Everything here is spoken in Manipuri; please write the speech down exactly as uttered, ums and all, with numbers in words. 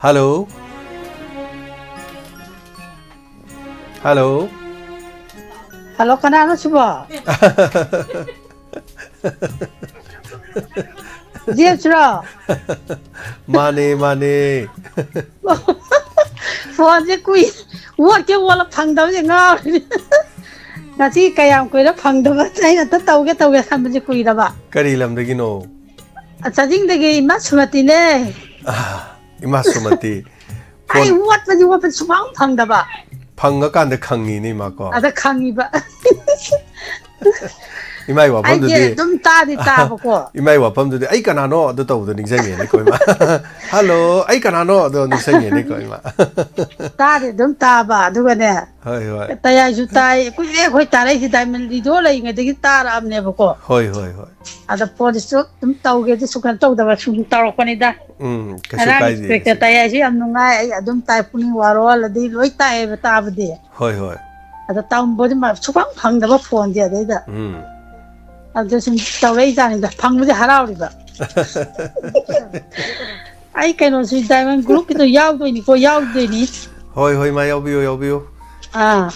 ꯍꯜꯂꯣ꯫ ꯍꯜꯂꯣ꯫ ꯍꯜꯂꯣ, ꯀꯅꯥꯅꯣ ꯁꯤꯕꯣ? ꯖꯦꯝꯁꯔꯣ? ꯃꯥꯅꯦ, ꯃꯥꯅꯦ꯫ ꯐꯣꯟꯁꯦ ꯀꯨꯏ, ꯑꯣꯠꯀꯦ ꯑꯣꯠꯂ ꯐꯪꯗꯕꯁꯦ ꯉꯥꯎꯔꯤꯅꯦ꯫ ꯉꯁꯤ ꯀꯌꯥꯝ ꯀꯨꯏꯔ ꯐꯪꯗꯕ, ꯑꯩꯅ ꯑꯝꯇ ꯇꯧꯒꯦ ꯇꯧꯒꯦ ꯈꯟꯕꯁꯦ ꯀꯨꯏꯔꯕ꯫ ꯀꯔꯤ ꯂꯝꯗꯒꯤꯅꯣ? ꯆꯥꯖꯤꯡꯗꯒꯤ ꯏꯃꯥ ꯁꯨꯃꯇꯤꯅꯦ꯫ ꯑꯥ, ꯏꯃꯥ ꯁꯨꯃꯇꯤ꯫ ꯑꯩ ꯐꯣꯟ ꯑꯣꯠꯄꯗꯤ ꯑꯣꯠꯄꯗꯤ ꯁꯨꯡꯐꯪ ꯐꯪꯗꯕ꯫ ꯐꯪꯉꯀꯥꯟꯗ ꯈꯪꯉꯤꯅꯦ ꯏꯃꯥꯀꯣ꯫ ꯑꯗ ꯈꯪꯉꯤꯕ꯫ ꯏꯃꯥꯏ ꯑꯩꯁꯦ ꯋꯥꯐꯝꯗꯨꯗꯤ꯫ ꯑꯗꯨꯝ ꯇꯥꯗꯤ ꯇꯥꯕꯀꯣ꯫ ꯏꯃꯥꯏ ꯋꯥꯐꯝꯗꯨꯗꯤ ꯑꯩ ꯀꯅꯥꯅꯣ ꯑꯗꯨ ꯇꯧꯕꯗꯣ ꯅꯤꯡꯁꯤꯡꯉꯦꯅꯦꯀꯣ ꯏꯃꯥ꯫ ꯍꯜꯂꯣ, ꯑꯩ ꯀꯅꯥꯅꯣ ꯑꯗꯣ ꯅꯤꯡꯁꯤꯡꯉꯦꯅꯦꯀꯣ ꯏꯃꯥ꯫ ꯇꯥꯗꯤ ꯑꯗꯨꯝ ꯇꯥꯕ, ꯑꯗꯨꯒꯅꯦ꯫ ꯍꯣꯏ, ꯍꯣꯏ꯫ ꯇꯌꯥꯏꯁꯨ ꯇꯥꯏ꯫ ꯀꯨꯏꯔꯦ ꯑꯩꯈꯣꯏ ꯇꯥꯔꯛꯏꯁꯦ, ꯗꯥꯏꯃꯟ ꯔꯦꯗꯤꯑꯣ ꯂꯩꯔꯤꯉꯩꯗꯒꯤ ꯇꯥꯔꯛꯑꯕꯅꯦꯕꯀꯣ꯫ ꯍꯣꯏ, ꯍꯣꯏ, ꯍꯣꯏ꯫ ꯑꯗ ꯐꯣꯟꯁꯤꯁꯨ ꯑꯗꯨꯝ ꯇꯧꯒꯦꯗꯤ ꯁꯨꯡꯀꯩꯅꯣ ꯇꯧꯗꯕ, ꯁꯨꯝ ꯇꯧꯔꯛꯄꯅꯤꯗ꯫ ꯎꯝ, ꯀꯩꯁꯨ ꯉꯔꯥꯡ ꯀꯥꯏꯗꯦ, ꯏꯟꯁꯄꯦꯛꯇꯔ ꯀꯩꯁꯨ꯫ ꯇꯌꯥꯏꯁꯨ ꯌꯥꯝ ꯅꯨꯡꯉꯥꯏ, ꯑꯩ ꯑꯗꯨꯝ ꯇꯥꯏ, ꯄꯨꯛꯅꯤꯡ ꯋꯥꯔꯣꯜꯂꯗꯤ ꯂꯣꯏ ꯇꯥꯏꯌꯦꯕ ꯇꯥꯕꯗꯤ꯫ ꯍꯣꯏ, ꯍꯣꯏ꯫ ꯑꯗ ꯇꯝꯕꯗꯤ ꯃꯥ ꯁꯨꯡꯐꯪ ꯐꯪꯗꯕ ꯐꯣꯟꯁꯦ ꯑꯗꯩꯗ꯫ ꯎꯝ꯫ ꯑꯗꯨ ꯁꯨꯝ ꯇꯧꯔꯛꯏꯖꯥꯠꯅꯤꯗ, ꯐꯪꯕꯁꯦ ꯍꯔꯥꯎꯔꯤꯕ꯫ ꯑꯩ ꯀꯩꯅꯣꯁꯨ ꯗꯥꯏꯃꯟ ꯒ꯭ꯔꯨꯞꯀꯤꯗꯣ ꯌꯥꯎꯗꯣꯏꯅꯤꯀꯣ, ꯌꯥꯎꯗꯣꯏꯅꯤ꯫ ꯍꯣꯏ, ꯍꯣꯏ, ꯏꯃꯥ, ꯌꯥꯎꯕꯤꯌꯨ, ꯌꯥꯎꯕꯤꯌꯨ꯫ ꯑꯥ꯫